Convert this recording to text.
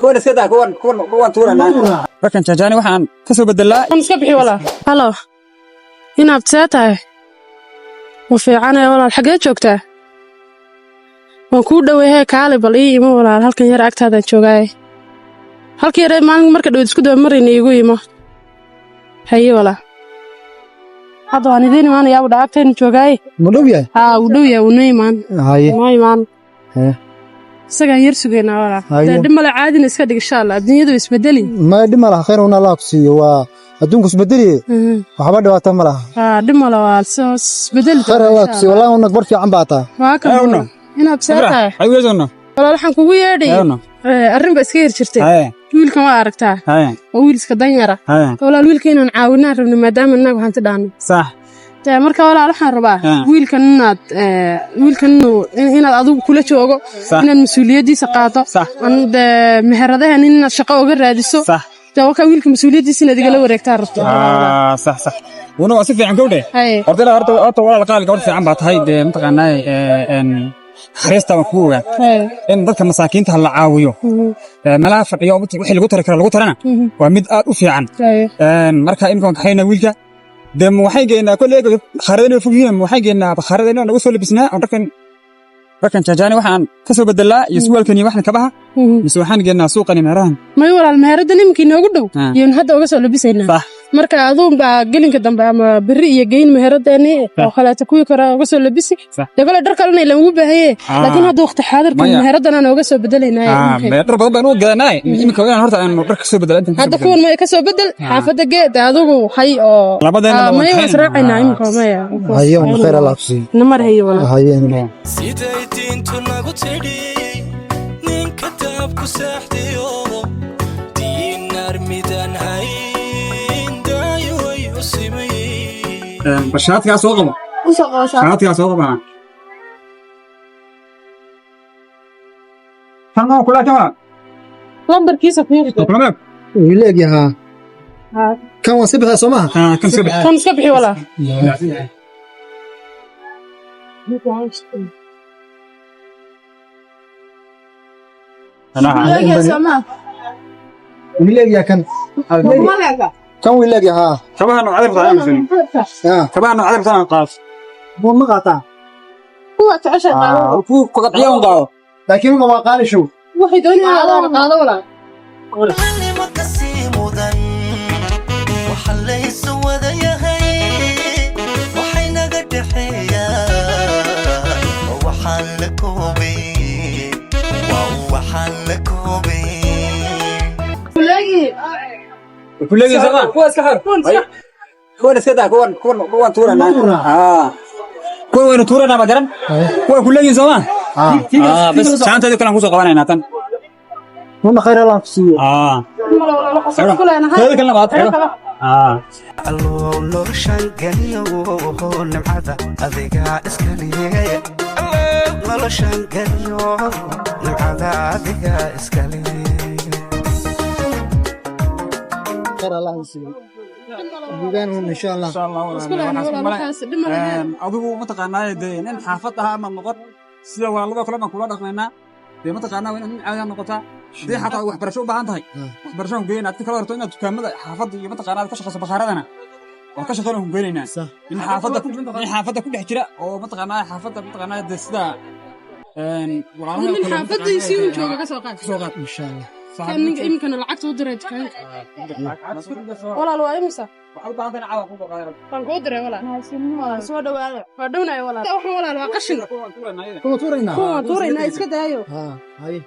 Kuwan iska daa, kuwan tuuranaa. Markan jaajaani waxaan ka soo bedelaa. Kan iska bixi walaal. Halo, inaad see tahay? Ma fiicanaya walaal. Xaggee joogtaa? Waan kuu dhoweehee, kaale bal ii imo walaal. Halkan yar agtaadaan joogaaye, halka yaree maalin marka dhaweyd isku daba marayna iigu imo. Haye walaal, hadda waan idiin imaanayaa budhaa, agtaynu joogaaye. Ma dhow yahay? Haa, wuu dhow yahay, wuu noo imaan. Haye. Noo imaan. Haye. Isagaan yar sugaynaa walaal. Haye. Dee dhib male, caadina iska dhig insha Allah, adduunyadu way isbedeli. Ma dhib ma laha, khayr una Allah ku siiyo. Waa adduunku isbedeliye, waxba dhibaato ma laha. Haa, dhib male, waa soo isbedeli. Khayr Allah ku siiyo, wallahi una gabar fiican baa taa. Waa kan. Ayuuna. Inaad see tahay? Ayuuna. Walaal, waxaan kugu yeedhay Ayuuna. Arrin ba iska yar jirtay. Haye. Wiilkan waa aragtaa. Haye. Waa wiil iska danyara. Haye. Walaal, wiilka inaan caawinaan rabno maadaama innagu hanti dhaano. Sax. Dee marka walaal, waxaan rabaa wiilkan inaad wiilkan inaad adigu kula joogo, inaad mas-uuliyaddiisa qaado. Dee meheradahan inaad shaqo uga raadiso. Dee wakaa wiilka mas-uuliyaddiisa inaad igala wareegtaa rabto. Ah, sax sax, una waa si fiican gowdhe. Haye. Horta ilaa horta walaal qaali, gabadh fiican baa tahay. Dee mataqaanaa naxariista waan kugu ogaa in dadka masaakiinta la caawiyo, meelaha fadhiyo wixii lagu tari karo lagu tarana waa mid aad u fiican. Marka imika waan kaxaynaa wiilka. Dee ma waxay geynaa kolley bakhaarada fog yihiin, ma waxay geynaa bakhaarada inaan naga soo labisnaa oo dharkan jaajaani waxaan ka soo bedelaa iyo surwaalkan iyo waxan kabaha, mise waxaan geynaa suuqan iyo meerahan? May walaal, meheraddan iminkii noogu dhow yaynu hadda uga soo labisaynaa. Marka aduun baa gelinka dambe ama berri iyo geyn meheradeeni oo kaleeto kuwii kore uga soo labisi. Dee kole dhar kalena ilan ugu baahaye, laakiin hadda waqti xaadirkan Maya. meheraddan aan uga soo bedelaynaa. Mee dhar badan baan u gadanaa imika, inaan horta aan dhar ka soo bedela intaan ka soo Hadda bedelo. kuwan may ka soo bedel, xaafadda gee, dee adigu hay oo Labadeena waan may waan kaxaynaa. israacaynaa imika, maya. Haye, una khayr Allah ku siiyo. Namar haye walaal. Haye. Siday diintu nagu tidhi, ninka daab ku seexdiyo diinaar midaan hayn daayo way u simay. Bal shaatigaa soo qabo. U soo qabo shaati. Shaatigaa soo qaba. Tan oo kula kama. Lambarkiisa fiiri. Kulama. Wuu leeg yahaa kan, waa si bixiya soo maaha? Ah, kan soo bixi. Kan iska bixi walaal. Leegyahay soo maaha? Wuu leeg yahaa kan. Ma leega? Kan wuu leeg yahaa. Kabaha noocyada rabtaa aaminsan. Kabaha noocyada rabtaa qaas. Buu ma qaataa? Kuwa jeceshay qaado. Ah, ku qadciyo un qaado. Laakiin una waa qaali show. Waxay doonayaan adaan qaado walaal. Nima ka sii mudan waxa laysu wada yahay, waxay naga dhexeeyaan waxaan la koobay, waa waxaan la koobay. Ku leeyahay sama. Kuwa iska xir. Kuwan iska daa, kuwan tuuranaa. Kuwan waynu tuuranaa, ma garan? Kuwan ku leeyihiin sooma? Ah, bas saanteedu kale aan kusoo qabanaynaa tan. Una khayr Allah ku siiyo. Ku leenahay. Teeda kalena baad xidho. Allow noloshan geliyo, nimcada adigaa iska leh. Allow noloshan geliyo, nimcada adigaa iska leh. Khayr Allah ku siiyo. Bugaan un insha Allah. Insha Allah. Isku leenahay walaal, waxaas dhib ma lahayn. Adigu mataqaanaa dee nin xaafad ah ama noqon sida walaalada kale baan kula dhaqmaynaa. Dee mataqaanaa waa inaad nin caadi ah noqotaa. Dee xataa waxbarasho u baahan tahay, waxbarasho ku geynaa. Adka kala horto inaad dukaamada xaafadda iyo mataqaanaa aad ka shaqeyso bakhaaradana waan ka shaqeyna, ku geynaynaa. Nin xaafadda ku dhex jira oo mataqaanaa xaafadda mataqaanaa dee sida walaalaha Nin kale xaafadiisii uun jooga ka soo qaad. Ka soo qaad. Insha Allah. Kan ninka iminkana lacagta u diray dukaanka walaal waa imisa? Waxaad u baahan tahay caawa ku qaadan. Waan kuu diray walaal. Soo dhawaada. Waa dhownahay walaal. Waxan walaal waa qashin. Kuwa tuuraynaa. Kuwan waan tuuraynaa, iska daayo. Haye.